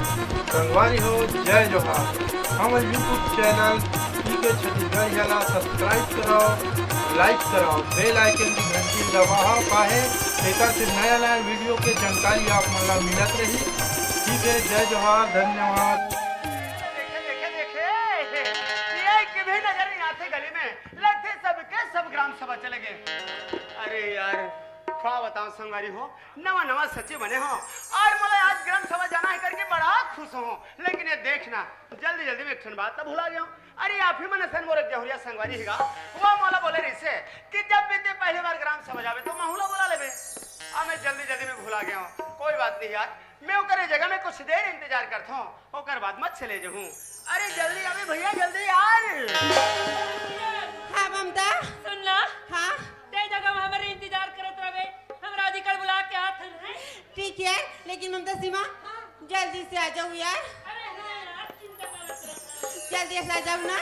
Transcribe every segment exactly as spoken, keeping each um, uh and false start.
संगवारी हो, जय जोहार। हमर YouTube चैनल पीके छत्तीसगढ़िया ला सब्सक्राइब कराओ, लाइक कराओ, बेल आइकन की घंटी दबाओ, काहे एकर से नया नया वीडियो के जानकारी आप मन ला मिलत रही। ठीक है, जय जोहार, धन्यवाद। देखे, देखे, देखे, ये कभी नजर नहीं आते गली में, लगते सबके सब ग्राम सभा चले गए। अरे यार, का बताओ संगवारी हो, नवा नवा सचिव बने हो और मोला आज ग्राम सभा जाना है करके बड़ा खुश हो, लेकिन ये देखना, जल्दी जल्दी में एक ठन बात तो भुला गया हूँ। अरे आप ही मन असन मोर एक जहुरिया संगवारी हिगा, वो मोला बोले रहिसे कि जब भी ते पहली बार ग्राम सभा जावे तो महू ला बोला लेबे। अब मैं जल्दी जल्दी में भुला गया हूँ, कोई बात नहीं यार, मैं ओकरे जगह में कुछ देर इंतजार करता हूँ, ओकर बाद मत चले जाहूँ। अरे जल्दी आवे भैया, जल्दी यार। हाँ ममता। सुन ना। हाँ। ते जगह में हमारे इंतजार करत रहे, हम राधिका बुला के आत हन। ठीक है, लेकिन ममता सीमा, जल्दी से आ जाओ यार। अरे हाँ यार, चिंता मत करो। जल्दी से आ जाओ ना।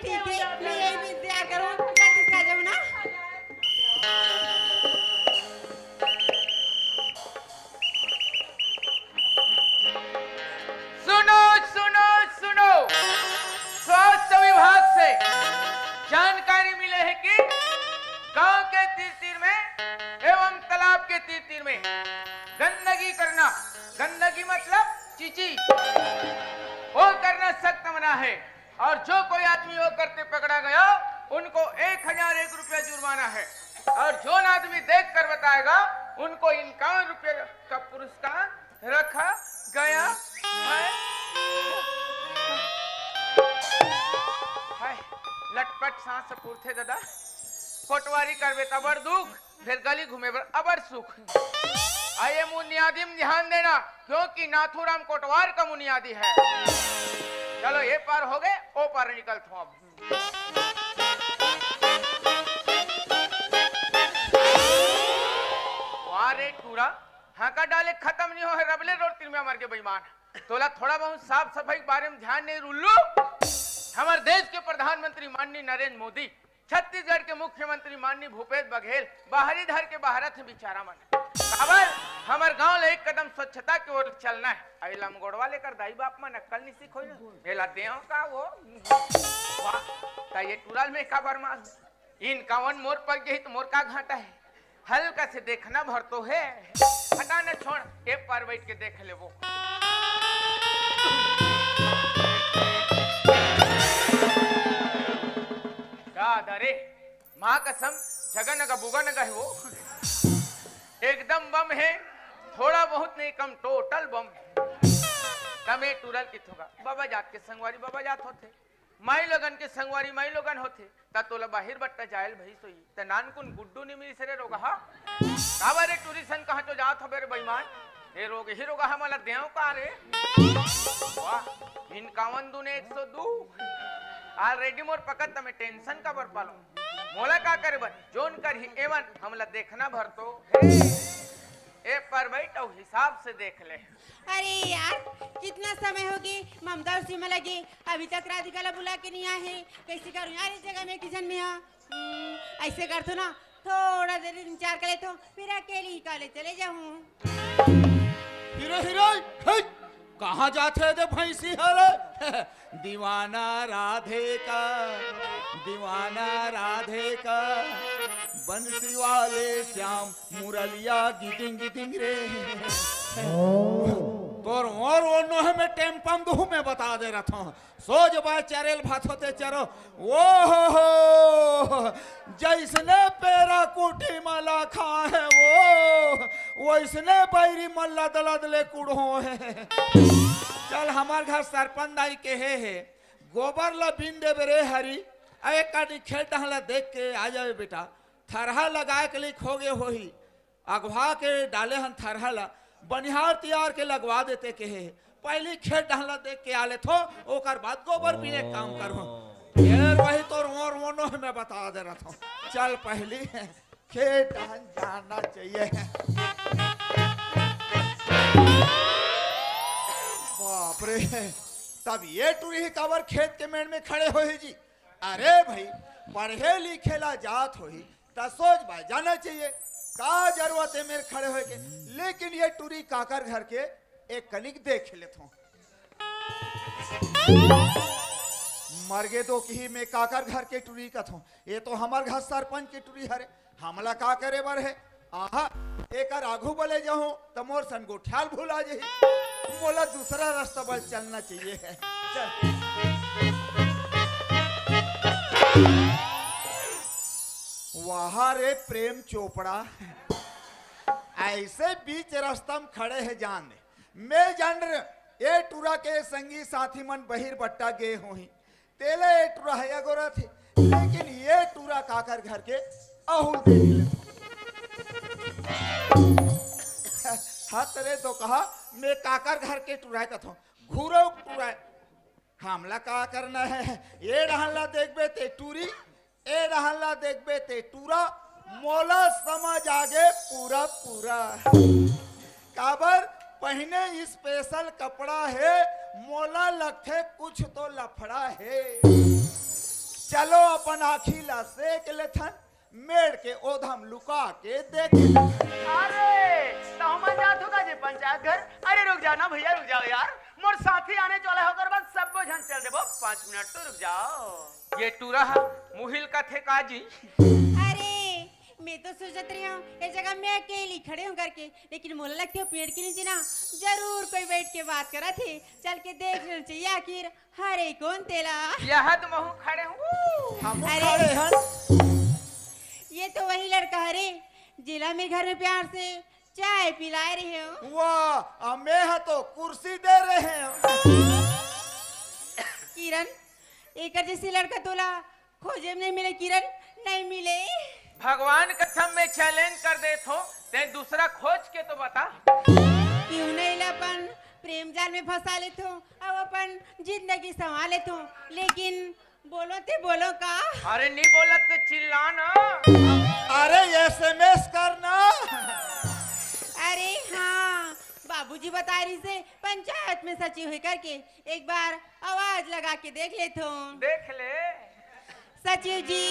ठीक है, मैं यही इंतजार करूँ, जल्दी से आ जाओ ना। सुनो, सुनो, सुनो। स्वास्थ्य विभाग से जानकारी मिले है कि गांव के तीर तीर में एवं तालाब के तीर तीर में गंदगी करना, गंदगी मतलब चीची, वो करना सख्त मना है। और जो कोई आदमी वो करते पकड़ा गया, उनको एक हजार एक रुपया जुर्माना है। और जो आदमी देख कर बताएगा, उनको इक्यावन रुपये का पुरस्कार रखा गया है। हाय, लटपट सांस फूरथे दादा। पटवारी करबे त बड़ दुख, फिर गली घूमे बर अबर सुख। आ ये मुनियादी में ध्यान देना, क्योंकि नाथूराम कोटवार का मुनियादी है। चलो, ये पार हो गए, ओ पार निकल थो अब। वाह रे टूरा, हाका डाले खत्म नहीं हो है, रबले रोड तीर में मर के बेईमान। तोला थोड़ा बहुत साफ सफाई के बारे में ध्यान नहीं रुल्लू। हमारे देश के प्रधानमंत्री माननीय नरेंद्र मोदी, छत्तीसगढ़ के मुख्यमंत्री माननीय भूपेश बघेल बाहरी धर के बाहरत हे बेचारा मन। काबर हमर गांव ले एक कदम स्वच्छता के ओर चलना है। अरे लमगोड़वा लेकर दाई बाप मन अक्कल नहीं सीखोई ना। एला देव का वो? वाह, त ये टूरा ल में काबर मार? इक्यावन मोर पग गई तो मोर का घाटा है? हल्का से देखना भर तो है। हटा न छोड़, ए पर बैठ के देख लेबो। का दरे, माँ कसम, जगह नगा बुगा नगा है वो। एकदम बम है, थोड़ा बहुत नहीं कम, टोटल बम। तमे टूरा ल किथोगा, बाबा जात के संगवारी बाबा जात होथे, माई लोगन के संगवारी माई लोगन होथे, त तोला बाहिर बट्टा जायल भई सोई, त नानकुन गुड्डू नी मिलिस रे रोगहा। काबर रे टूरी सन कहाँ तो जात हबे रे बेईमान? ए रोगही रोगहा मला देव का रे? वाह, इक्यावन दूने एक सौ दू। Already मोर पकत त मैं tension काबर पालो? मोला का करे बर? जोन करही एमन, हमला देखना भर तो हे। ए पर बैठ अउ हिसाब से देख ले। अरे यार, कितना समय हो गए ममता अउ सीमा लगे, अभी तक राधिका ला बुला के नहीं आए हैं। कैसे करूँ यार इस जगह में किचन में हाँ? हम्म, ऐसे कर तो ना, थोड़ा देर इंतजार कर लेता हूँ, फिर अकेली ही कॉलेज चले जाऊँ। हीरो, हीरो, हे, कहाँ जात हे दे भैंसी हरे? दीवाना राधे का, दीवाना राधे का, बंसी वाले श्याम मुरलिया गिदिंग गिदिंग रे। तोर और वो नोहे में टेम्पम दू में बता दे रहा था। सोच बा चरेल भात होते चरो। ओ हो हो, जैसने पेरा कुटी मला खा है वो, वैसने बैरी मल्ला दलद ले कुड़ो है। चल हमार घर सरपंच दाई के हे, हे गोबर ला बीन देबे रे हरी। अरे काटी खेत डहला देख के आ जावे बेटा, थरहा लगाए के लिए खोगे होही। अगवा के डाले हन थरहा ला, बनिहार तियार के लगवा देते के हे। पहली खेत डहला देख के आ लेथो, ओकर बाद गोबर पीने के काम करहो। फिर वही तो रो रो नो मैं बता दे रहा था। चल पहली खेत डहन जाना चाहिए। बाप रे, तब ये टूरी ही काबर खेत के मेड़ में खड़े होही जी? अरे भाई, पढ़े लिखे ला जात होही, त सोच बा जाना चाहिए, का जरूरत है मेरे खड़े होए के? लेकिन ये टूरी काकर घर के एक कनिक देख लेथों। मरगे तो किही, मैं काकर घर के टुरी कथों, ये तो हमर घर सरपंच के टुरी हरे, हमला का करे बर हे? आहा, एकर आघू बले जाहूं त मोर सन गोठियाल भुला जाही। मोला दूसरा रास्ता बल चलना चाहिए हे। चल। वाह रे प्रेम चोपड़ा, ऐसे बीच रास्ता में खड़े हे जान दे। मैं जान रे, ए टूरा के संगी साथी मन बहिर बट्टा गे होही, तेला ए टूरा हे अगोरा थे, लेकिन ये टूरा काकर घर के अहू देख ले। हत रे तो कहा, मैं काकर घर के टूरा हे कथों, घूरो टूरा हे। हमला का करना हे? ये डहन ला देखबे ते टूरी, ए डहन ला देखबे ते टूरा, मोला समझ आगे पूरा पूरा। काबर पहिने स्पेशल कपड़ा हे, मोला लगथे कुछ तो लफड़ा हे। चलो अपन आँखी ला सेक लेथन, मेड़ के ओधम लुका के देख। अरे, त हमन जात हो का जी पंचायत घर? अरे रुक जाओ ना भैया, रुक जाओ यार, मोर साथी आने वाला हे, ओकर बाद सबो झन चल देबो। पाँच मिनट तो रुक जाओ। ये टूरा हा मुहिल कथे का जी? अरे, मैं तो सोचत रही हूँ, ये जगह मैं अकेली खड़े हूँ करके, लेकिन मोला लगथे वो पेड़ के नीचे ना जरूर कोई बैठ के बात करत हे। चल के देख लेना चाहिए आखिर हरे कोन तेला। यह तो महू खड़े हूँ। हम अरे। खड़े हन। ये तो वही लड़का हरे, जेला मैं घर में प्यार से चाय पिलाए रहे हूँ। वाह, अ, मैं ह तो कुर्सी दे रहे हूँ। किरण, एकर जैसे लड़का तोला खोजे में नहीं मिले किरण, नहीं मिले। भगवान कसम, मैं चैलेंज कर देत हों, ते दूसरा खोज के तो बता। क्यों नहीं ला अपन प्रेम जाल में फंसा लेत हों, अब अपन जिंदगी संवार लेत हों, लेकिन बोलो ते बोलो का? अरे नहीं बोलत ते चिल्ला ना। अरे एसएमएस करना। अरे हाँ, बाबूजी बता रही से पंचायत में सचिव हे करके, एक बार आवाज लगा के देख लेत हों। देख ले। सचिव जी।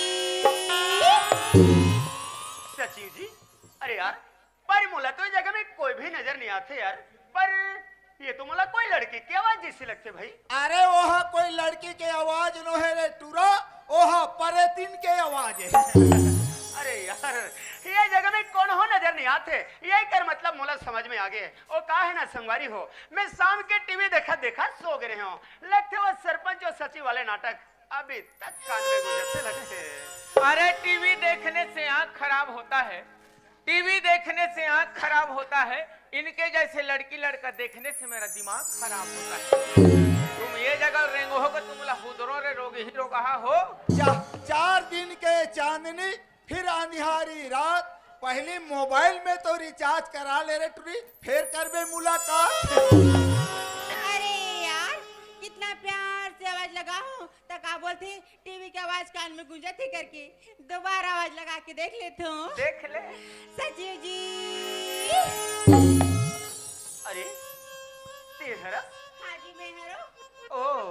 सचिव जी, अरे यार, पर मोला तो ये जगह में कोई भी नजर नहीं आथे यार, पर ये तो मोला कोई लड़की के आवाज जैसी लगथे भाई। अरे ओहा कोई लड़की के आवाज नोहे रे टूरा, ओहा परेतिन के आवाज हे। अरे यार, ये जगह में कोनो नजर नहीं आथे, ये कर मतलब मोला समझ में आगे। ओ का हे ना संगवारी हो, मैं शाम के टीवी देखत देखत सो गे रहे हूँ, लगथे वो सरपंच और सचिव वाले नाटक अभी तक कान में गूंजत हे लगथे। अरे टीवी देखने से आँख खराब होता है, टीवी देखने से आँख खराब होता है, इनके जैसे लड़की लड़का देखने से मेरा दिमाग खराब होता है। तुम ये जगह रेंगो हो कि तुम ला हुदरो रे रोग ही रोगहा हो। चा-, चार दिन के चांदनी फिर अंधियारी रात, पहली मोबाइल में तो रिचार्ज करा ले रे टुरी, फिर करबे मुलाकात। अरे यार, कितना प्यार से आवाज लगा हूँ, त का बोलथे, टीवी के आवाज कान में गूंजत हे करके दोबारा आवाज लगा के देख लेत हों। देख ले। सचिव जी। अरे, ते हरस? हाँ जी, मैं हरो। ओ,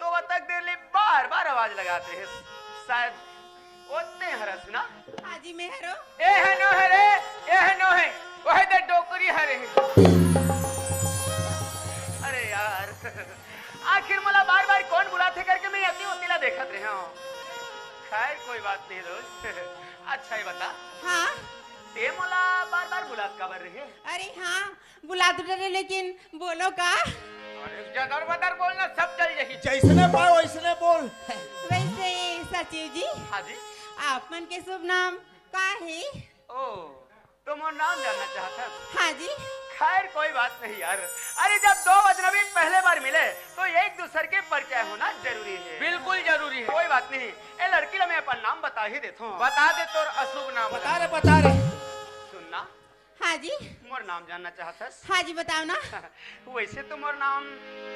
तो अतक देर ले बार-बार आवाज लगात हे। शायद ओ ते हरस ना? हाँ जी, मैं हरो। ए हे नो हरे, ए हे नो हे। ओहे दे डोकरी हरे। अरे यार, आखिर मोला बार-बार कोन बुलाथे करके मैं एती ओती ला देखत रहे हूँ। खैर, कोई बात नहीं दोस्त। अच्छा, ये बता। हाँ? ते मोला बार-बार बुलात काबर रहे? अरे हाँ, बुला तो डरे, लेकिन बोलो का? अरे, जदर बदर बोलना, सब चल जाही। जैसने पाए वैसने बोल। वैसे सचिव जी, हाँ जी। आप मन के शुभ नाम का हे? ओ, तो मोर नाम जानना चाहत हस? हाँ जी। खैर, कोई बात नहीं यार। अरे, जब दो अजनबी पहले बार मिले, तो एक दूसर के परिचय होना जरूरी हे। बिल्कुल जरूरी हे। कोई बात नहीं, ए लड़की ला मैं अपन नाम बता ही देत हूँ। बता दे तोर अशुभ नाम। बता रे, बता रे। सुनना। हाँ जी। मोर नाम जानना चाहत हस? हाँ जी, बताओ ना। वैसे तो मोर नाम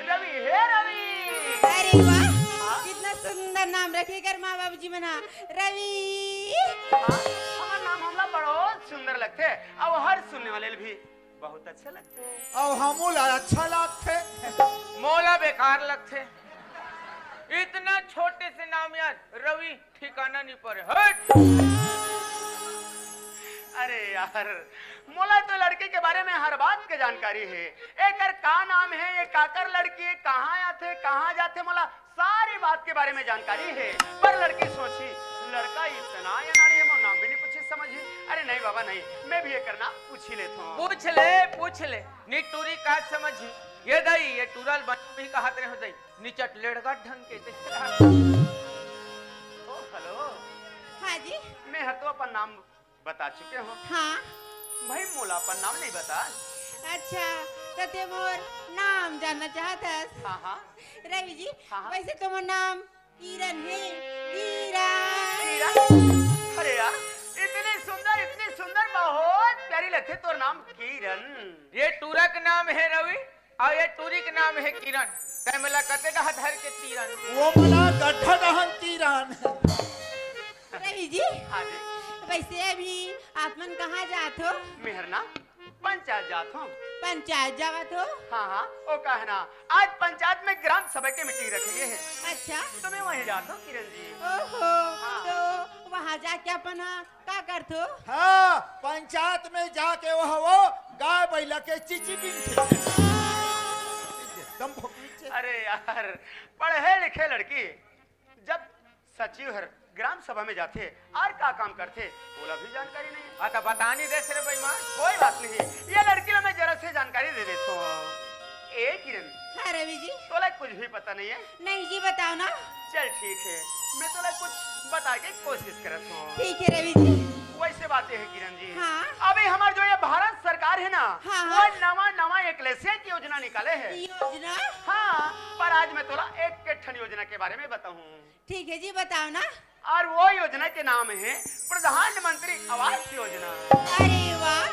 रवि हे, रवि। अरे वाह, हाँ? कितना सुंदर नाम रखे कर माँ बाबू जी मना, रवि। हाँ, हमर नाम हमला बहुत सुंदर लगथे, अउ हर सुनने वाले ल भी बहुत अच्छा लगथे। अउ हमू ला अच्छा लगथे। मोला बेकार लगथे। इतना छोटे से नाम यार, रवि। ठिकाना नहीं पड़े, हट। अरे यार, मोला तो लड़की के बारे में हर बात के जानकारी हे। एकर का नाम हे, ये काकर लड़की हे, कहाँ आथे, कहाँ जाथे, मोला सारी बात के बारे में जानकारी हे। पर लड़की सोची, लड़का इतना अनाड़ी हे, मोर नाम भी नहीं पूछी समझी। अरे नहीं बाबा नहीं, मैं भी एकर नाम पूछी लेथों। पूछ ले, पूछ ले, नी टूरी का समझी। ये दई, ये टूरा ल बन भी कहत रहे हो दई, निचट लेड़गा ढंग के दे। ओ हेलो। हाँ जी। मैं हर तो अपन नाम बता चुके हो। हाँ। भाई मोला अपन नाम नहीं बता। अच्छा, तो ते मोर नाम जानना चाहत हस? हाँ हाँ। रवि जी, हाँ, हाँ। वैसे तो मोर नाम किरण हे। किरण। किरण? अरे यार, इतनी सुंदर, इतनी सुंदर, बहुत प्यारी लगथे तोर नाम किरण। ये टूरा के नाम हे रवि, अउ ये टूरी के नाम हे किरण। तै मोला कते डहा धर के तीरन। वो मोला गड्ढा डहन तीरन। रवि जी, हाँ जी। वैसे अभी आप मन कहाँ जात हो? मेहर ना पंचायत जात हो। पंचायत जावत हो? हाँ हाँ, वो का हे ना, आज पंचायत में ग्राम सभा के मीटिंग रखे गए हे। अच्छा। तो मैं वहीं जात हो किरण जी। ओहो, हाँ। तो वहाँ जाके अपन, हाँ, का करथो? हाँ, पंचायत में जाके वो, वो गाय बैला के चीची बीनथे। एकदम भोकनी छे। अरे यार, पढ़े लिखे लड़की जब सचिव हर ग्राम सभा में जाथे, आर का काम करथे, ओला भी जानकारी नहीं। हाँ, तो बता नहीं देस रे बेईमान। कोई बात नहीं, ये लड़की ला मैं जरा से जानकारी दे देता हूँ। ए किरण, हाँ रवि जी। तोला कुछ भी पता नहीं है? नहीं जी, बताओ ना। चल ठीक है, मैं तोला कुछ बता के कोशिश करत हूँ। ठीक है रवि जी। वैसे बात ये है किरण जी, हाँ। अभी हमार जो ये भारत सरकार है ना, हाँ, वो हाँ। नवा नवा एकलसिया की योजना निकाले है। योजना? हाँ, पर आज मैं तोला एक एक ठन योजना के बारे में बताऊँ। ठीक है जी, बताओ ना। और वो योजना के नाम है प्रधानमंत्री आवास योजना। अरे वाह,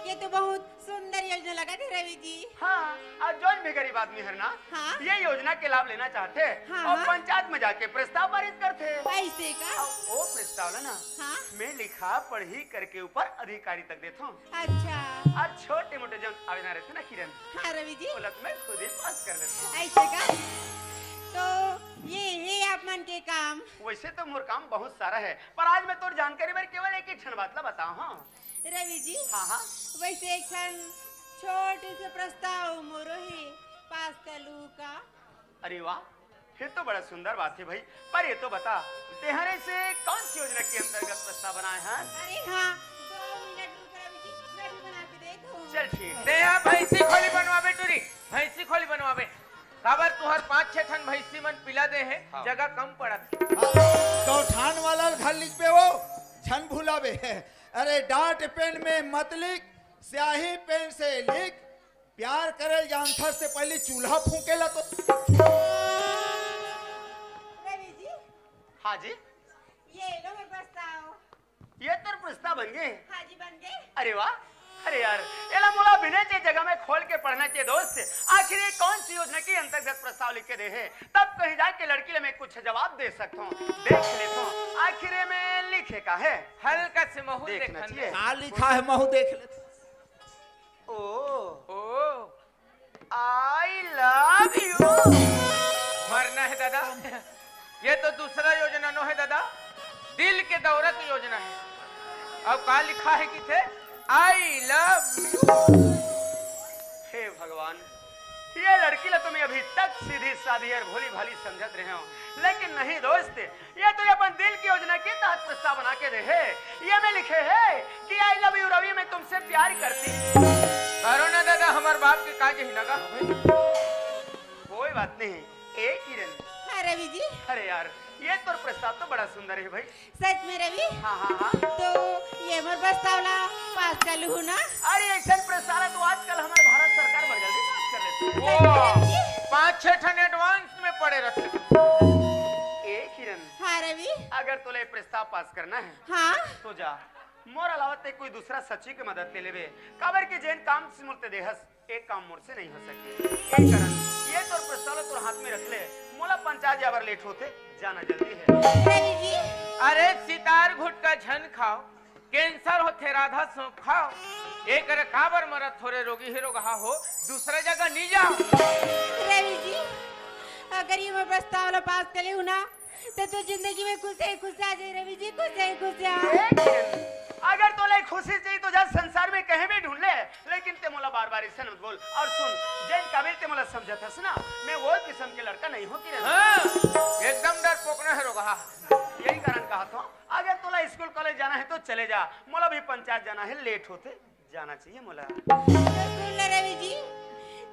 ये तो बहुत सुंदर योजना लगथे रवि जी। हाँ, और जौन भी गरीब आदमी हर ना, हाँ। ये योजना के लाभ लेना चाहथे, हाँ, और हाँ। पंचायत में जाके प्रस्ताव पारित करथे। ऐसे का? और वो प्रस्ताव ला ना, हाँ। मैं लिखा पढ़ी करके ऊपर अधिकारी तक देथों। अच्छा। और छोटे मोटे जौन आवेदन रहिथे ना किरण, हाँ रवि जी। ओला तो मैं खुद ही पास कर लेथों। ऐसे का? तो ये हे आप मन के काम। वैसे तो मोर काम बहुत सारा है, पर आज मैं तोर जानकारी बर केवल एक ही ठन बात ला बताहूँ। रवि जी, हाँ, हाँ। वैसे एक ठन छोटे से प्रस्ताव मोरो हे, पास कर लूँ का? अरे वाह, फिर तो बड़ा सुंदर बात है भाई। पर ये तो बता, तेहरे से कौन सी योजना के अंतर्गत प्रस्ताव बनाए हैं? अरे हाँ, दो मिनट रुक रवि जी, मैं भी बना के देता हूँ। चल ठीक। तेहा भैंसी खोली बनवाबे टूरी, भैंसी खोली बनवाबे। काबर तुहर पाँच छह ठन भैंसी मन पिला दे हे, हाँ। जगह कम पड़त हे। हाँ, गौठान वाला घर लिखबे वो, झन भुलाबे। अरे डार्ट पेन में मत लिख, स्याही पेन से लिख। प्यार करे जानथस ते पहली चूल्हा फूंकेला तो। रवि जी। हाँ जी। ये लो मेरे प्रस्ताव। ये तोर प्रस्ताव बन गे? हाँ जी, बन गे। अरे वाह, अरे यार, एला मोला बिना के जगह में खोल के पढ़ना चाहिए दोस्त। आखिर ये कौन सी योजना के अंतर्गत प्रस्ताव लिख के दे हे? तब कहीं जाके लड़की ले मैं कुछ जवाब दे सकता हूँ। देख लेता हूँ, आखिर ये में लिखे का है? हल्का से महूँ देखना देखन चाहिए। दे। का लिखा है, महूँ देख लेते। ओ, ओ। I love you। मरना है दादा, ये तो दूसरा योजना नो है दादा, दिल के दौरा के योजना है। अब का लिखा है किथे? I love you। हे भगवान, ये लड़की ला तो मैं अभी तक सीधी सादी और भोली भाली समझत रहे हूँ, लेकिन नहीं दोस्त, ये तो ये अपन दिल की योजना के तहत प्रस्ताव बना के दे हे। ये में लिखे हे कि I love you रवि, मैं तुमसे प्यार करती। करो ना दादा, हमार बाप के काज ही लगा। कोई बात नहीं। ए किरण। हाँ रवि जी। अरे यार, ये तोर प्रस्ताव तो बड़ा सुंदर है भाई। सच में रवि? हाँ, हाँ, हाँ। तो ये मोर प्रस्ताव ला पास कर लूँ ना? अरे ऐसा प्रस्ताव तो आजकल हमारे भारत सरकार बड़ जल्दी पास कर लेती है। सच में रवि जी? पाँच छह ठन एडवांस में पड़े रहते। ए किरण। हाँ रवि। अगर तोला ये प्रस्ताव पास करना है, हाँ। तो जा, मोर अलावा ते कोई दूसरा सचिव के मदद ले लेबे, काबर के जेन काम से मोर ते देहस, एक काम मोर से नहीं हो सके। ए किरण, ये तोर प्रस्ताव ला तोर हाथ में रख ले, मोला पंचायत जाबर लेट होथे, जाना जल्दी है। रवि जी। अरे सितार घुटका झन खाओ, कैंसर होथे राधा सौंफ खाओ। ए करे काबर मरत हो रे रोगहा हो, दूसरा जगह नी जाओ। रवि जी, अगर ये मोर प्रस्ताव ला पास कर लेहू ना, तो तू जिंदगी में खुश ही खुश आ जाए रवि जी, खुश ही खुश आ। अगर तोला खुशी चाहिए तो जा संसार में कहीं भी ढूंढ ले, लेकिन ते मोला बार बार ऐसे मत बोल। और सुन, जेन काबिल ते मोला समझत हस ना, मैं वो किस्म के लड़का नहीं हो किरण। हाँ, एकदम डरपोक ना है रोगहा। यही कारण कहा था, अगर तोला स्कूल कॉलेज जाना है तो चले जा, मोला भी पंचायत जाना है, लेट होते जाना चाहिए मोला। तो सुन ले रवि जी,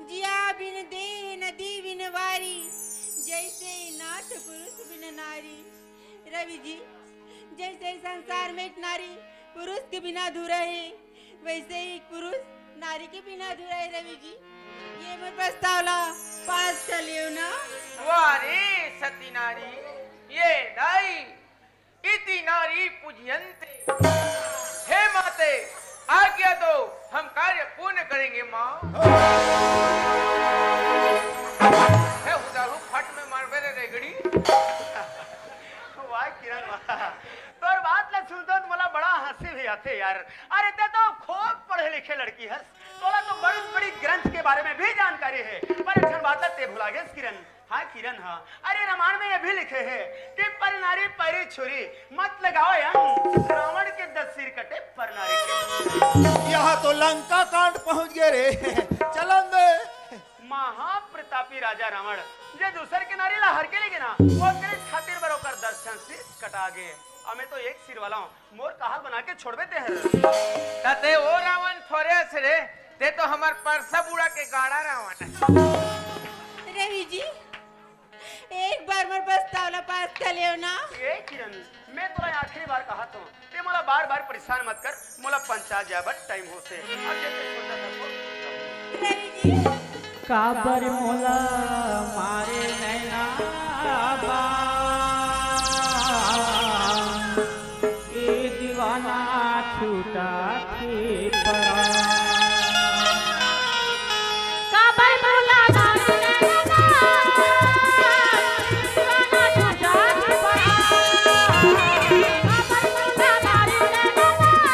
जिया बिन देह नदी बिन वारी, जैसे नाथ पुरुष बिन नारी। रवि जी, जैसे संसार में एक नारी पुरुष के बिना अधूरा है, वैसे ही एक पुरुष नारी के बिना अधूरा है रवि जी। ये मोर प्रस्ताव ला पास कर लियो ना। वाह रे सती नारी, ये दाई इति नारी पूजयन्ते। हे माते, आज्ञा दो, हम कार्य पूर्ण करेंगे माँ। हे उधारू फट में मारबे रे रेगड़ी। वाह किरण वाह, तोर बात ला सुनथों तो मोला बड़ा हंसी भी आथे यार। अरे ते तो खूब पढ़े लिखे लड़की हस, तोला तो बड़ी बड़ी ग्रंथ के बारे में भी जानकारी है, पर एक ठन बात ला ते भुला गेस किरण। हाँ किरण, हाँ। अरे रामायण में ये भी लिखे है कि पर नारी परी छुरी, मत लगाओ अंग, रावण के दस सिर कटे पर नारी के। यहाँ तो लंका कांड पहुंच गए रे। चलन दे। महाप्रतापी राजा रावण जे दूसर के नारी ला हर के लेगे ना, वो करे खातिर बर ओकर दस ठन सिर कटा गे। अब मैं तो एक सिर वाला हूँ, मोर काहल बना के छोड़बे ते हर। त ते ओ रावण थोरे हस रे, ते तो हमर परसा बूढ़ा के गाड़ा रावण है। रवि जी, एक बार मोर प्रस्ताव ला पास कर लेव ना। ए किरण, मैं तोला आखिरी बार कहा तो, ते मोला बार बार परेशान मत कर, मोला पंचायत जाए बर टाइम होथे। अब जैसे सोचा था तो। रवि जी, काबर मोला मारे नैना बा, ए दीवाना छूटा के परा। काबर मोला मारे नैना बा, दीवाना छूटा के परा। काबर मोला मारे नैना बा,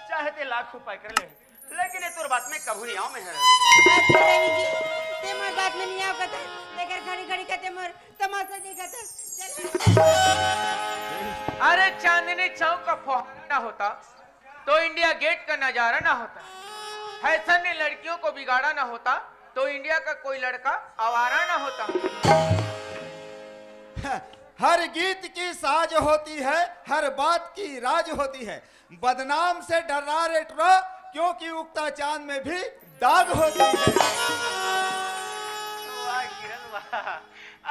चाहे ते लाख उपाय कर ले, लेकिन ये तोर बात में कभू नहीं आऊं मैं हर। अच्छा रवि जी, ते मोर बात में नहीं आओ कथा, लेकर घड़ी घड़ी कहते मोर तमाशा देखा था। चल। अरे चांदनी चौक का फुहारा ना होता तो इंडिया गेट का नजारा ना होता, फैशन ने लड़कियों को बिगाड़ा ना होता तो इंडिया का कोई लड़का आवारा ना होता। हर गीत की साज होती है, हर बात की राज होती है। बदनाम से डरा रे टुरा, क्योंकि उगता चांद में भी दाग होती है। वाह किरण वाह,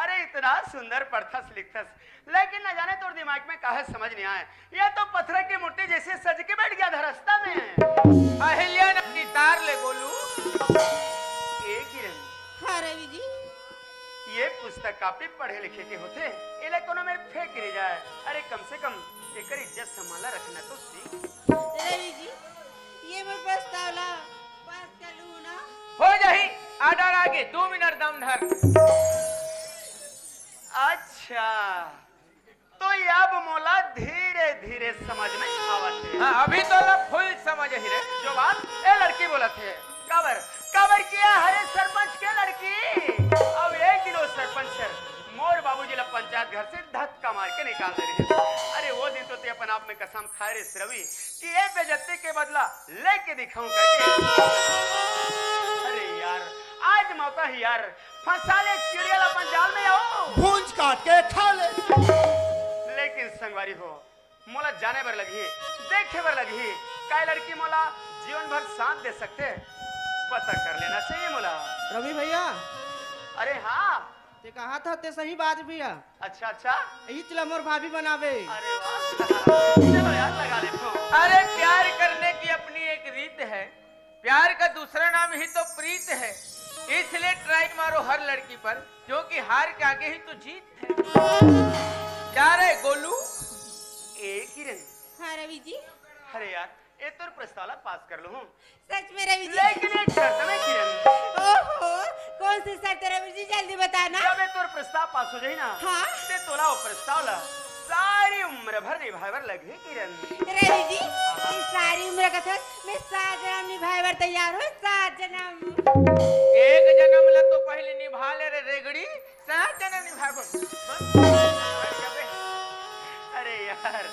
अरे इतना सुंदर पढ़थस लिखथस, लेकिन न जाने तोर दिमाग में काहे समझ नहीं आए। यह तो पत्थर की मूर्ति जैसे सज के बैठ गया था रास्ता में। अहिल्या नंदी तार ले बोलू। ए किरण। हाँ रवि जी। ये पुस्तक काफी पढ़े लिखे के होथे, एला कोनो मेर फेंक नहीं जाए। अरे कम से कम एकर इज्जत सम्मान ला रखना तो सीख। रवि जी, ये मोर प्रस्ताव ला पास कर लूँ ना? हो जाही, ऑर्डर आगे, दो मिनट दम धर। अच्छा, तो ये अब मोला धीरे धीरे समझ में आवत हे। हाँ, अभी तो ला फुल समझ ही रे। जो बात ए लड़की बोलत हे, काबर, काबर किया हरे सरपंच के लड़की? अब एक दिन वो सरपंच सर मोर बाबूजी ला पंचायत घर से धक्का मार के निकाल दे रहे। अरे वो दिन तो ते अपन आप में कसम खाए रे रवि कि ये बेइज्जती के बदला लेके दिखाऊं करके। अरे यार, आज मौका ही यार, फंसा ले चिड़िया ला अपन जाल में आओ। भूंज काट के खा ले। लेकिन संगवारी हो, मोला जाने बर लगही, देखे बर लगही, काय लड़की मोला जीवन भर साथ दे सकथे, पता कर लेना चाहिए मोला। रवि भैया। अरे हाँ। कहा था ते सही बात भी है। अच्छा, अच्छा। इच ला मोर भाभी बनावे। अरे वाह। चलो यार, लगा ले फोन। अरे, प्यार करने की अपनी एक रीत है, प्यार का दूसरा नाम ही तो प्रीत है। इसलिए ट्राई मारो हर लड़की पर, क्योंकि हार के आगे ही तो जीत है। क्या रे गोलू? ए किरण। हाँ रवि जी। अरे यार, ए तोर प्रस्ताव ला पास कर लूं। सच में रवि जी? लेकिन एक शर्त में किरण। ओहो, कौन सी शर्त रवि जी, जल्दी बताना। जब ए तोर प्रस्ताव पास हो जाही ना, हाँ। ते तोला वो प्रस्ताव ला सारी उम्र भर निभाए बर लगही किरण। रवि जी, ये सारी उम्र का था, मैं सात जन्म निभाए बर तैयार हूँ, सात जन्म। एक जन्म ला तो पहले निभा ले रे रेगड़ी, सात जन्म निभाए बर। अरे यार,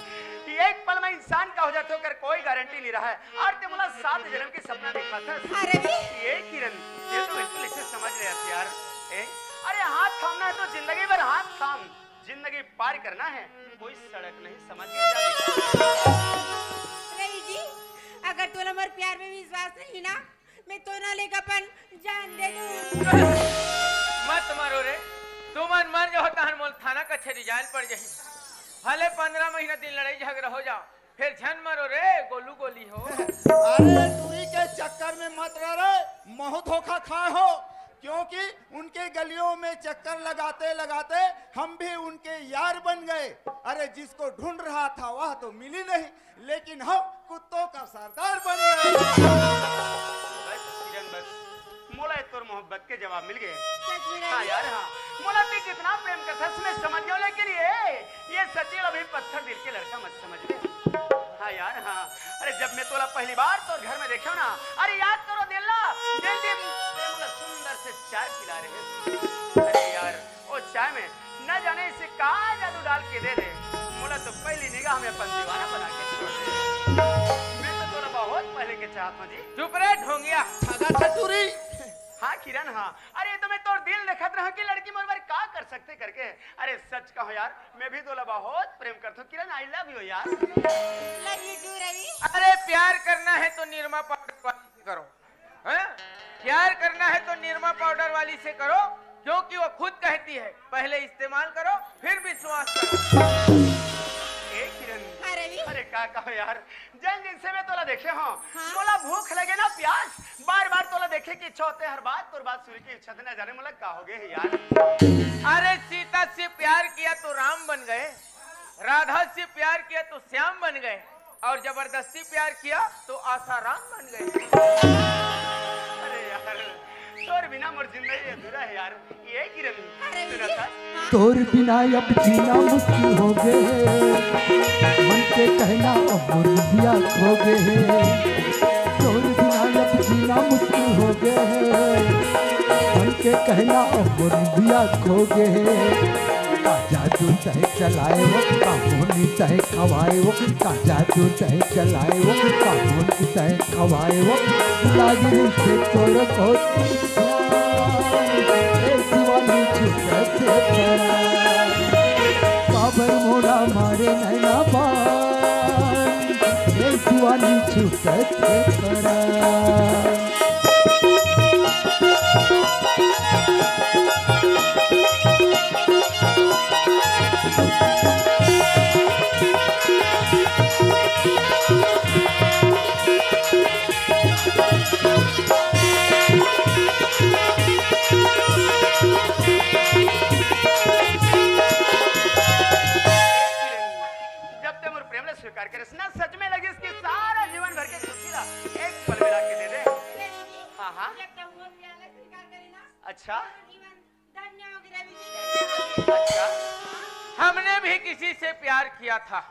ये एक पल में इंसान का हो जाथे, ओकर कोई गारंटी नहीं रहा है। और ते मोला सात जन्म के सपना दिखाथस। अरे भी। ये किरण, ये तो बिल्कुल ऐसे समझ ले यार। ए? अरे हाथ थामना है तो जिंदगी भर हाथ थाम, जिंदगी पार करना है, कोई सड़क नहीं, समझ गए? जा देखा। रवि जी, अगर तोला मोर प्यार में विश्वास नहीं ना, मैं तो ना लेकर अपन जान दे दूं। मत मरो रे, तुमन मर जाओ तहन मोल थाना कचहरी जायल पड़ जाही। भले पंद्रह महीना दिन लड़ाई झगड़ा हो जाओ, फिर झन मरो रे गोलू गोली हो। अरे टूरी के चक्कर में मत रह रे, महू धोखा खाए हो, क्योंकि उनके गलियों में चक्कर लगाते लगाते हम भी उनके यार बन गए। अरे जिसको ढूंढ रहा था वह तो मिली नहीं, लेकिन हम कुत्तों का सरदार बन गए। बस किरण बस, मोला ए तोर मोहब्बत के जवाब मिल गए। सच में हाँ रवि? यार हाँ, मोला ते कितना प्रेम करथस मैं समझ गया, लेकिन ये ये सचिन अभी पत्थर दिल के लड़का मत समझ ले। हाँ यार हाँ, अरे जब मैं तोला पहली बार तोर घर में देखा ना, अरे याद करो दिल ना, जिन दिन ते मोला सुंदर से चाय पिला रहे। अरे यार, ओ चाय में न जाने इसे का जादू डाल के दे दे, मोला तो पहली निगाह में अपन दीवाना बना के छोड़ दे। मैं तो तोला बहुत पहले के चाहत हूँ जी। चुप रे ढोंगिया। ठगा छटूरी। हाँ किरण हाँ, अरे तो मैं तोर दिल देखत रहा कि लड़की मोर बर का कर सकथे करके। अरे सच कहो यार, मैं भी तोला बहुत प्रेम करत हूँ किरण, I love you यार। Love you too रवि। अरे प्यार करना है तो निरमा पाउडर वाली से करो, हैं? प्यार करना है तो निरमा पाउडर वाली से करो, क्योंकि वो खुद कहती है पहले इस्तेमाल करो फिर विश्वास करो। ए किरण, हाँ रवि। अरे का कहो यार, जन जिनसे मैं तोला देखे हूँ, हाँ? तोला भूख लगे ना प्यास, बार बार तोला देखे की इच्छा होते, हर बात तोर बात सुन के इच्छा ना जाने मोला का हो गए है यार। अरे सीता से प्यार किया तो राम बन गए, राधा से प्यार किया तो श्याम बन गए, और जबरदस्ती प्यार किया तो आसाराम बन गए। अरे यार, तोर बिना मोर जिंदगी अधूरा है यार। ये किरण, अरे सुना था? हाँ। तोर बिना अब जीना मुश्किल हो गए, मन के कहना अब मोर दिया खो गए। तोर बिना अब जीना मुश्किल हो गए, मन के कहना अब मोर दिया खो गए। का जादू तय चलाए वो, का मोहनी तय खवाए वो, का जादू तय चलाए वो, का मोहनी तय खवाए वो। लागिन से तोर को ए दीवानी छूटत हे परान। काबर मोरा मारे नैना बान, ए दीवानी छूटत हे परान। जब ते मोर प्रेम ला स्वीकार करेस ना, सच में लगिस कि सारा जीवन भर के खुशी ला एक पल में ला के दे दे। हाँ, हाँ। जब ते मोर प्यार ला स्वीकार करे ना, अच्छा। जीवन धन्य हो गया रवि जी, धन्य हो गया। अच्छा, हमने भी किसी से प्यार किया था,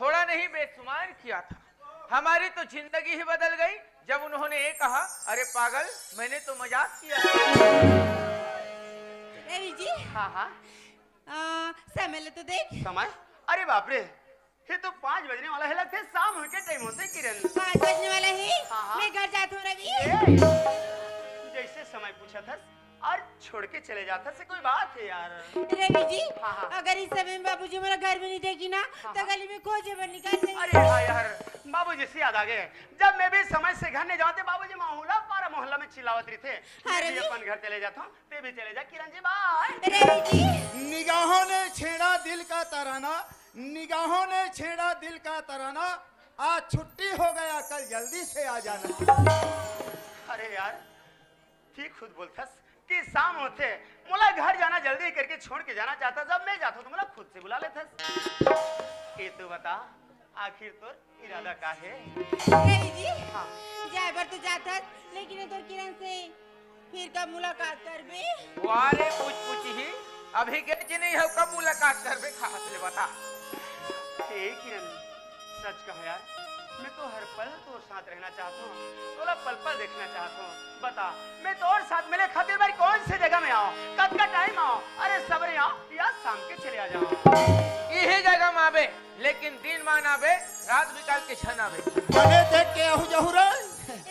थोड़ा नहीं बेशुमार किया था। हमारी तो जिंदगी ही बदल गई जब उन्होंने ये कहा, "अरे पागल, मैंने तो मजाक किया था।" रवि जी, हाँ, हाँ। आ, समय ले तो देख। समय? अरे बाप रे, ये तो पाँच बजने वाला है, लगथे शाम होके टाइम होथे किरण। पाँच बजने वाला है? हाँ, हाँ। मैं घर जात हूँ रवि। ए, जैसे समय पूछा था और छोड़ के चले जाता से कोई बात है यार। रवि जी, हाँ, हाँ। अगर इस समय में बाबूजी मोला घर में नहीं देखी ना, हाँ, तो हाँ। गली में खोजे बर निकाल देंगे। अरे हाँ यार, बाबूजी से याद आ गए, जब मैं भी समय से घर नहीं जाते बाबूजी माहूला पारा मोहल्ला में चिल्लावत रहिथे। हाँ, मैं भी रवि। अपन घर चले जाता हूँ, ते भी चले जा किरण जी, बाय। रवि जी। निगाहों ने छेड़ा दिल का तराना, निगाहों ने छेड़ा दिल का तराना, आज छुट्टी हो गया, कल जल्दी से आ जाना। अरे यार, ठीक खुद बोलथस कि शाम होथे, मोला घर जाना जल्दी करके छोड़ के जाना चाहता, जब मैं जाता हूँ तो मोला खुद से बुला लेथस। ये तो बता, आखिर तोर इरादा का हे? रवि जी, हाँ। जाए बर तो जाथस, लेकिन ये तोर किरण से फिर कब मुलाकात करबे? वाह रे, पूछ पूछ ही, अभी गए जी नहीं हो, कब मुलाकात करबे, कहाँ से बता? हे किरण, सच कहो यार, मैं तो हर पल तोर साथ रहना चाहता हूँ, तोला पल पल देखना चाहता हूँ। बता, मैं तोर साथ मिले खातिर भाई कौन से जगह में आऊँ, कब का टाइम आऊँ? अरे सबरे आऊँ या शाम के चले आ जाऊँ? यही जगह में आबे, लेकिन दिन मान आबे, रात बिकाल के झन आबे। बने देख के आहू जहू रे।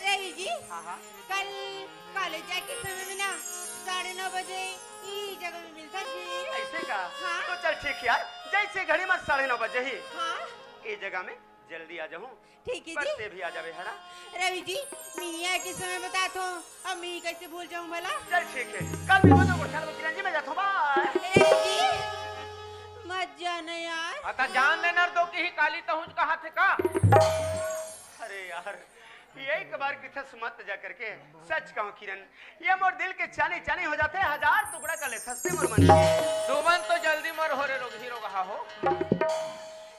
रवि जी, हाँ, हाँ। कल कॉलेज जाए के समय में ना साढ़े नौ बजे ई जगह में मिलता जी। ऐसे का? हाँ। तो चल ठीक यार, जैसे घड़ी में साढ़े नौ बजे ही हाँ। ये जगह में जल्दी आ जाऊँ। ठीक है बस जी। ते भी आ जावे, है ना? रवि जी, मैं यहाँ के समय बता दो, अब मैं कैसे भूल जाऊँ भला? चल ठीक है, कल भी बोलो, गुड़खा लोग किरण जी, मैं जाता हूँ, बाय। रवि जी, मत जाना यार। अता जान लेना दो कि ही काली तहुज कहा थे का? अरे यार, ये एक बार किथे सुमत जा करके, सच कहूँ किरण, ये मोर दिल के चानी चानी हो जाथे, हजार टुकड़ा कर लेथस ते मोर मन के। सुमन तो जल्दी मर हो रे रोगही रोगहा हो।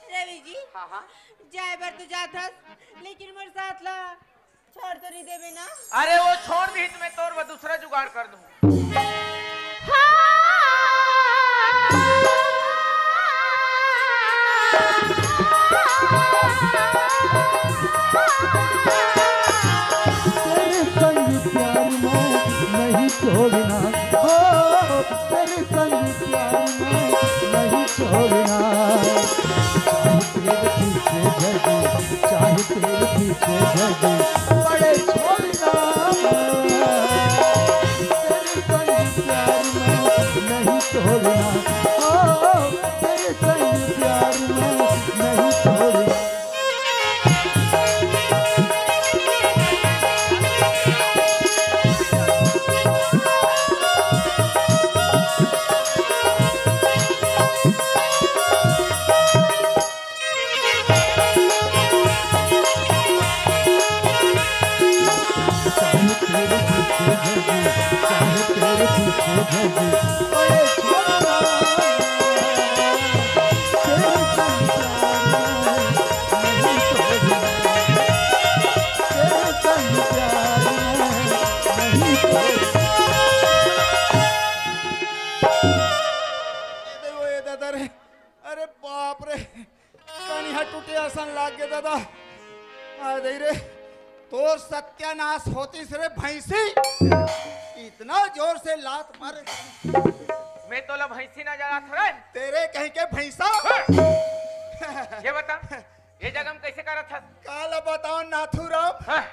रवि जी, हाँ, हाँ। जाए बर तो जाथस, लेकिन मोर साथ ला छोड़ तो नहीं देबे ना? अरे वो छोड़ दी तो मैं तोर बर दूसरा जुगाड़ कर दूँ। तेरे संग प्यार में नहीं छोड़ना, ओ, तेरे संग प्यार में नहीं छोड़ना। चाहे तेरे पीछे भगे, चाहे तेरे पीछे भगे, बड़े छोड़ना। तेरे संग प्यार में नहीं छोड़ना, ओ, तेरे संग प्यार में नहीं छोड़ना। ए दादा रे, अरे बाप रे, कनिहा टूटे असन लाग गे दादा। आ दई रे, तोर सत्यानाश होतिस रे भैंसी। इतना जोर से लात मारे। मैं तोला भैंसी नजर आत हवं रे। तेरे कहीं के भैंसा। हाँ। ये बता, ये जगह में कैसे करत हस? काला बताओ नाथूराम। हाँ।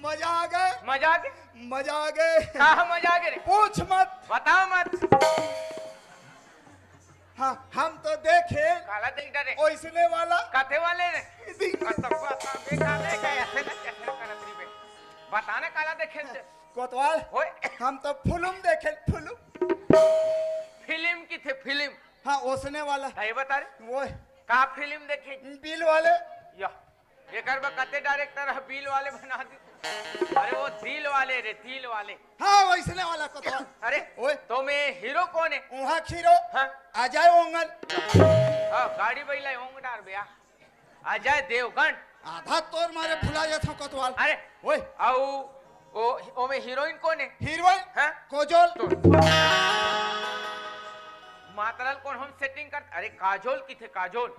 मजा आ गए। मजा आ गए। मजा आ गए। कहाँ मजा आ गए रे? पूछ मत। बता मत। हाँ, हम तो देखे। काला देख डरे। ओइसने वाला। कथे वाले रे? दी। आ, तब बता, देखा, देखा, ऐसे ना, ऐसे ना करत रही बे। बता ना, काला देखे ते। कोतवाल, ओए। हम तो फिल्म देखे, फिल्म। फिल्म किथे, फिल्म? हाँ, ओसने वाला। सही बता रे। वो। का फिल्म देखे? बिल वाले। या। एकर बर कते डायरेक्टर ह बिल वाले बना दी। अरे वो दिल वाले रे, दिल वाले। हाँ, वैसने वाला कोतवाल। अरे, ओए। तो में हीरो कोन हे? वहाँ हीरो। हाँ। अजय ओंगन। हाँ, गाड़ी बैला ओंग डार बे आ। अजय देवगन। आधा तोर मारे भुला जात हूँ कोतवाल। अरे, ओए। अउ, ओ, ओमे हीरोइन कोन हे? हीरोइन? हाँ? काजोल। तो। मातरल कोन हम सेटिंग कर, अरे, काजोल किथे, काजोल?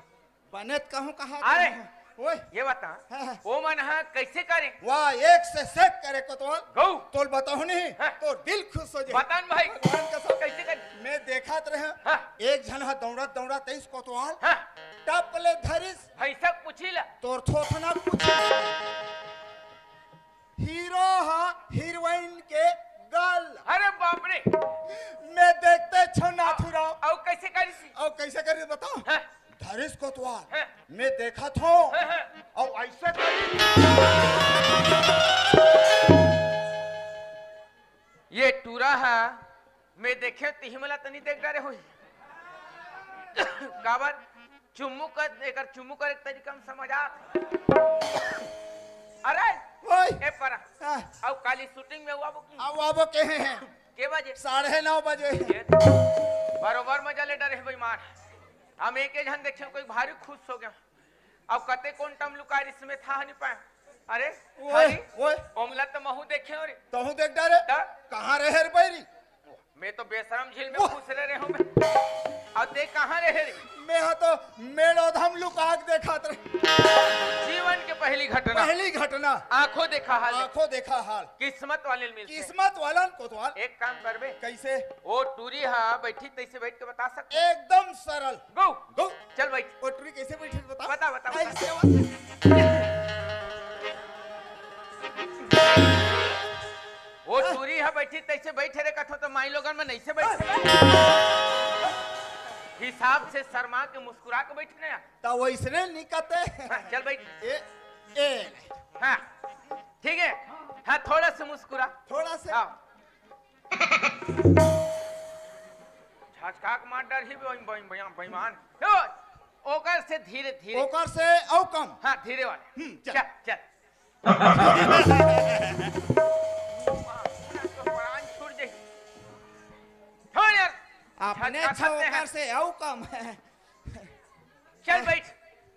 बने त कहूँ कहा अरे, तुम? ओए। ये बता, हाँ, हाँ। ओ मन ह कैसे करे? वाह, एक से सेक करे कोतवाल। गौ। तोल बताहूँ नहीं, हाँ। तो दिल खुश हो जाए। बता न भाई। भगवान कसम। कैसे करे? मैं देखत रहे, हाँ। एक झन ह दौड़त दौड़त आइस कोतवाल। हाँ। टप ले धरिस। भैंसा पूछी ला। तोर थोथना पूछी। हीरो ह हीरोइन के गल। अरे बाप रे। मैं देखते छो नाथुराम। अउ कैसे करिस? अउ कैसे करिस बताओ? हाँ। धरिस कोतवाल। हाँ। मैं देखत हूँ। हाँ, हाँ। अउ ऐसे करिस। देखे तिही मला तनी देख डरे होही। काबर? चुम्मू कर, एकर चुम्मू करे के तरीका में समझ आ। अरे, ओए। ए परा। हाँ। अउ काली shooting में आबो की? अउ आबो के हे। के बजे? साढ़े नौ बजे। ये बरोबर मजा ले डरे हे बेईमान। हम एक झन देखे, कोई भारी खुश हो गया। अब कते quantum लुका रिस में था नहीं पाए। अरे, ओए, हरी, ओए। ओमला तो महू देखे हो रे। तहूँ देख डरे? त? कहाँ रहे रे बैरी? मैं तो बेशरम झील में वाह। खुश रह रहे हूँ मैं। अब ते कहाँ रहे रे? मैं हा तो मेड़ोधम लुका के देखत रहे। जीवन के पहली घटना। पहली घटना। आंखों देखा हाल। आंखों देखा हाल। किस्मत वाले मिलते। किस्मत वालन कोतवाल। एक काम करबे। कैसे? ओ टूरी हा बैठी तैसे बैठ के बता सकते। एकदम सरल। गो। गो। चल बैठ। ओ टूरी कैसे बैठे बता? बता, बता, बता। ऐसे बता। ओ टूरी हा बैठी तैसे बैठे रे कथो तो माई लोगन में नहीं से बैठे। हिसाब से शर्मा के मुस्कुरा के बैठने यार। तो वैसने निकते। हाँ, चल बैठ। ए, ए। हाँ, ठीक है। हाँ, थोड़ा सा मुस्कुरा। थोड़ा सा। हाँ। झटका के मार डरही बे-, बे-, बे-, बेईमान। हे, ओकर से धीरे, धीरे। ओकर से अउ कम। हाँ, धीरे वाले। हम्म, चल। चल, चल। तो परान छूट जाई। छोड़ यार। अपने झटका खाते हैं। ओकर से अउ कम। चल बैठ।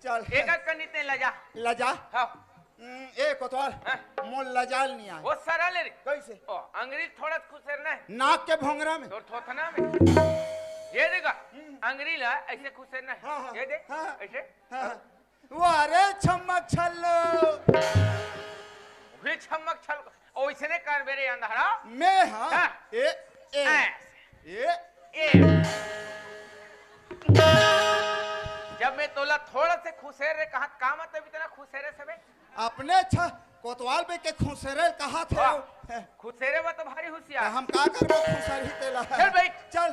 चल। एक आध कनी ते लजा। लजा? हाँ। हम्म, ए कोतवाल, हाँ। मोर लजाल नहीं आए। वो सरल रे। कैसे? ओ, अंगरी थोड़ा खुसेरना है। नाक के भोंगरा में। तोर थोथना में। ये देखा, हम्म। अंगरी ला ऐसे खुसेरना है। हाँ, हाँ। ये देख, हाँ, हाँ। ऐसे। हाँ, हाँ। वाह रे छम्मक छल्लो। वे छम्मक छल्लो। ओइसने कर मेरे अंधारा। मैं हाँ। हाँ। ए, ए। ऐसे। ए। ए। जब मैं तोला थोड़ा से खुसेर रे कहा, का मतलब इतना खुसेरे से बे? अपने छ-, कोतवाल बे के खुसेरे कहा थे वाह। हो। खुसेरे बा तो भारी होशियार। हम का करबो खुसेर ही तेला। चल बैठ। चल।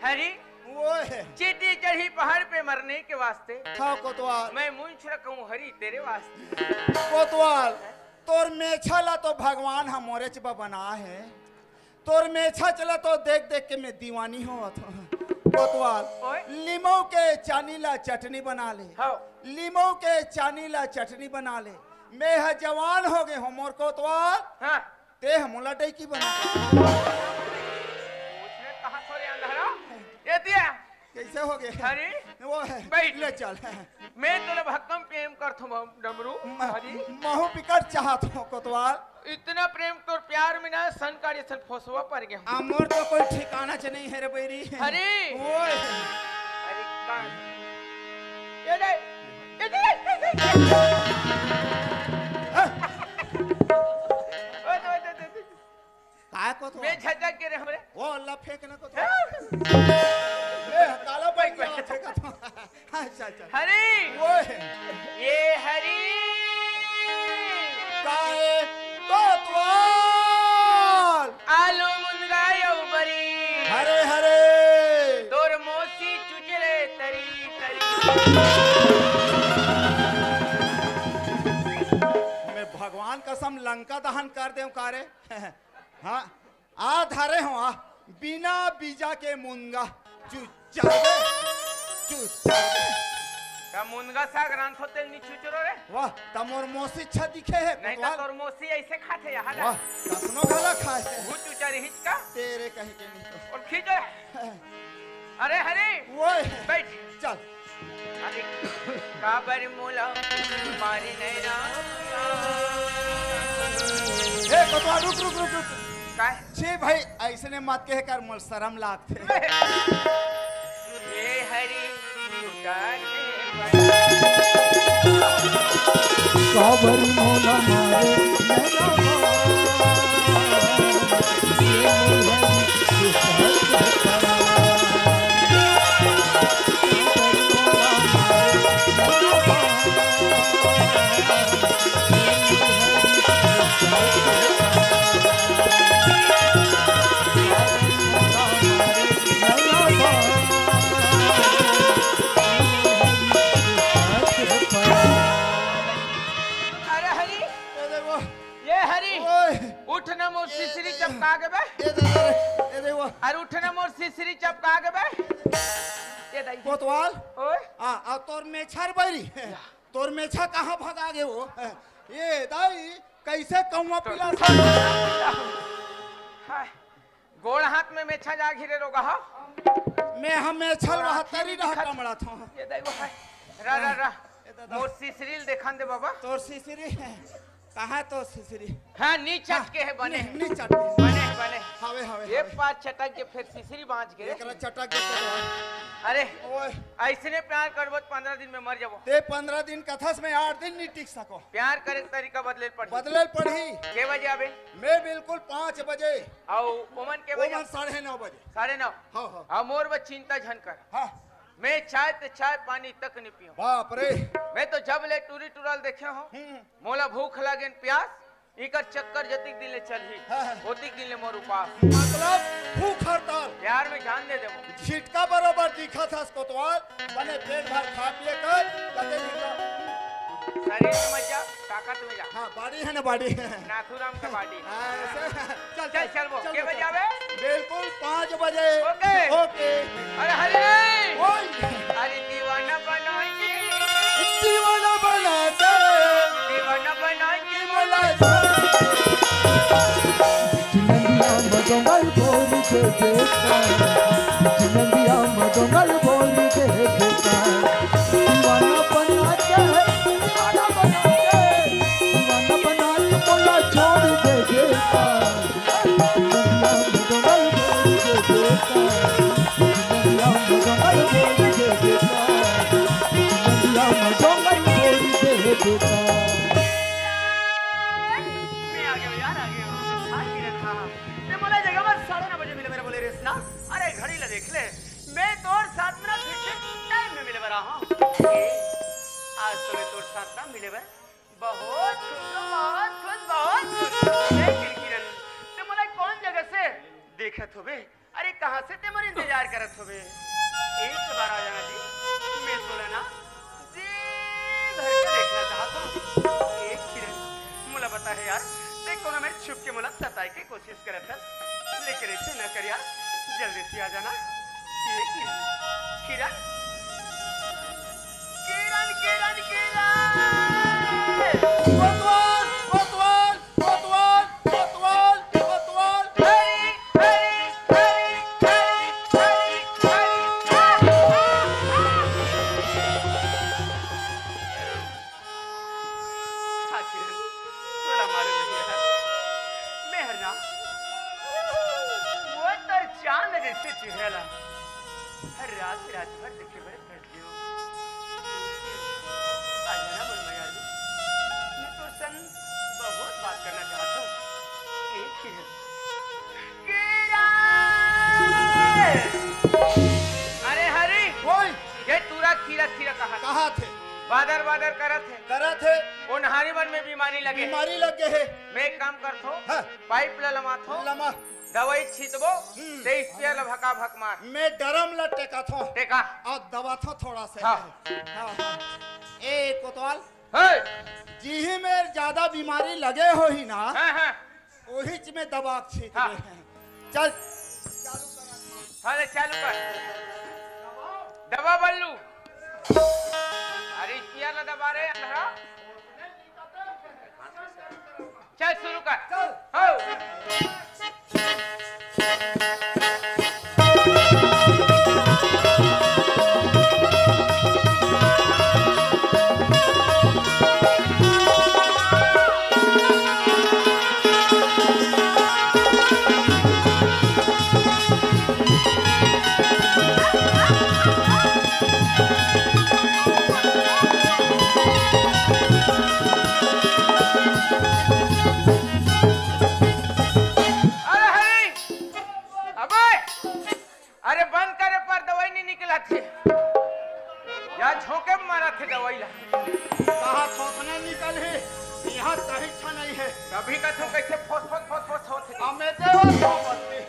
हरी, वो है। चींटी चढ़ी पहाड़ पे मरने के वास्ते। हाँ, कोतवाल। मैं मूंछ रखा हूँ हरी तेरे वास्ते। कोतवाल, तोर मेछा ला तो भगवान ह मोरेच ब बना है। तोर मेछा चला तो देख देख के मैं दीवानी होवत हूँ। कोतवाल, ओए। लीमऊ के चानी ला चटनी बना ले। हाँ। लीमऊ के चानी ला चटनी बना ले। मैं ह जवान हो गए हूँ मोर कोतवाल। हाँ। ते ह मोला डैकी बना। उसने कहा थोड़े अंधारा। ये दिया। कैसे हो गए? अरे, वो है। बैठ। ले चल। मैं तोला भक्कम प्रेम करथो म-, डमरू। म-, हरी। महू बिकट चाहत हो कोतवाल। इतना प्रेम तोर प्यार में ना सन काढ़े सन फोसवा पर गया। आ मोर तो कोई ठिकाना च नहीं है रे बैरी। हरी। वो है। अरे कान। ये दे, ये दे, ये दे, ये दे। हाँ। ओ, दे, दे, दे, दे। काय को तो? मैं झटक के रे हमरे। वो अल्लाह फेंक ना को तो। हाँ। ए, काला बैठ गया, फेंका तो। अच्छा, अच्छा। हरी। वो है। ये हरी। काय कोतवाल। आलू मुनगा यौ बरी। हरे, हरे। तोर मौसी चुचरे तरी, तरी। मैं भगवान कसम लंका दहन कर देव का रे। हाँ। आ धरे हो आ, बिना बीजा के मुनगा चुचरबे, चुचरबे। का मुनगा साग रांधो तेल नी चुचरो रे? वाह, त मोर मौसी अच्छा दिखे है, नहीं त कोतवाल। तोर मौसी ऐसे खाथे यहाँ ला। वाह, कसनो घला खाए है। भूत चुचरी हिचका। तेरे कहीं के नहीं तो। और खींचो। अरे हरी, वो है। बैठ। चल। अरे, काबर मोला मारे नैना। ए, कोतवाल, रुक, रुक, रुक, रुक। काय? छे भाई, ऐसने मत कहे कर, मोल शरम लागथे। ये हरी, काबर मोला मारे नैना। मोर सिसरी चपका गे बे। ए दे, ए दे, ए दे वो। अरे उठ ना, मोर सिसरी चपका गे बे। ए दाई। कोतवाल। ओए। आ, आ तोर मेछर बैरी। तोर मेछा कहाँ भगा गे वो? ए दाई, कैसे कौवा तो पिला? हाय। गोड़ हाथ में मेछा जा घिरे रोगा हो। मैं हम मेछल वहाँ तरी रहा कमड़ा था। ए दाई वो है। रा, रा, रा। ए दादा। मोर सिसरी ल देखान दे बाबा। तोर सिसरी है। कहाँ तो सिसरी? हाँ, नी चटके हे, बने नी, हे। नी चटके हे। बने हे, बने हे। हवे, हवे, ये हवे। पार चटक के फिर सिसरी बाँच गे। एकरा चटक के तो। अरे, ओए। अइसने प्यार करबो त पंद्रह दिन में मर जाबो। ते पंद्रह दिन कथस में आठ दिन नी टिक सको। प्यार करे के तरीका बदले ल पड़ही। बदले ल पड़ही। के बजे आबे? मैं बिल्कुल पाँच बजे। अउ ओमन के बजे? ओमन साढ़े नौ बजे। साढ़े नौ? हाँ, हाँ। अउ मोर बर चिंता झन कर। हाँ। मैं चाय ते चाय पानी तक नी पीऊँ। बाप रे। मैं तो जब ले टूरी टूरा ल देखे हों, हम्म। मोला भूख लागे न प्यास, इकर चक्कर जतिक दिन ले चलही, हाँ, हाँ। ओतिक दिन ले मोर उपास। मतलब भूख हड़ताल। प्यार में जान दे देबो। झिटका बरोबर दिखत हस कोतवाल, बने पेट भर खा पिए कर, कते दिन का। शरीर में मत जा, ताकत में जा। हाँ, body है ना, body। नाथूराम का body। हाँ, ऐसे। चल, चल, चल, चल, वो, चल, के बजे आवे? बिल्कुल पाँच बजे। OK। OK। अरे, हरे! ओए! अरे, दीवाना बना के। दीवाना बना के। दीवाना बना के बोला। नंदिया मदोंगल बोल दे बेटा, नंदिया मदोंगल बोल दे बेटा, दीवाना बना के, दीवाना बना के, दीवाना बना के बोला छोड़ दे बेटा। मैं आ गया यार, आ गया। हाँ, किरण, हाँ, हाँ। मैं बोला जगह बस साढ़े नौ बजे मिले मेरे बोले रेस ना। अरे घड़ी ला देख ले, मैं तोर साथ में ना फिर से टाइम में मिले बरा हूँ। आज तो मैं तोर साथ ना मिले बर बहुत खुश हूँ, बहुत खुश, बहुत खुश। ए किरकिरन, ते मोला कौन जगह से देखत होबे? अरे कहाँ से ते मोर इंतजार करत होबे? एक बार आ जाना जी, मैं तोला ना जी भर के देखना चाहत हूँ। ए किरण, मोला बता हे यार, ते कोनो मेर छुप के मोला सताए के कोशिश करत हस, लेकिन ऐसे न कर यार, जल्दी से आ जाना। ए किरण, किरण, किरण, किरण, किरण। कोतवाल, कोतवाल, कोतवाल, कोतवाल, कोतवाल। हरी, हरी, हरी, हरी, हरी, हरी। आखिर तोला मालूम नहीं है, मैं हर ना वो तोर चांद जैसे चेहरा ला हर रात, रात भर देखे बड़े तरस गयो। आजा ना मोर मयारू, मैं तोर संग बहुत बात करना चाहत हूँ। ए किरण, किरण! अरे हरी! ओए! ये टूरा खीरा खीरा कहा कहा थे? बादर बादर करत हे। करत हे। ओन्हारी मन में बीमारी लगे। बीमारी लग गए हे। मैं एक काम करथो, हाँ। पाइप ला लमाथो, लमा। दवाई छींचबो, हम्म। ते स्प्रेयर ला भका भक मार। मैं ड्रम ला टेकाथो। टेका। अउ दबाथो थोड़ा से। हाँ। हाँ, हाँ। ए कोतवाल, हे। जिही मेर ज्यादा बीमारी लगे होही ना, हाँ, हाँ। ओहीच में दबा के छींच हाँ। दे। चल, चालू कर। हाँ, ले चालू कर। दबा बल्लू। अरे, स्प्रेयर ला दबा रे, अंधरा। चल, शुरू कर। चल। हो। अरे हरी! अबे! अरे बंद करे पर दवाई नहीं निकलत हे। या झोंके में मारत हे दवाई ला। कहाँ थोथना निकल हे? यहाँ तही छा नहीं हे। तभी कथो कैसे फोस फोस फोस फोस होत हे। हमें देवा सोबत हे।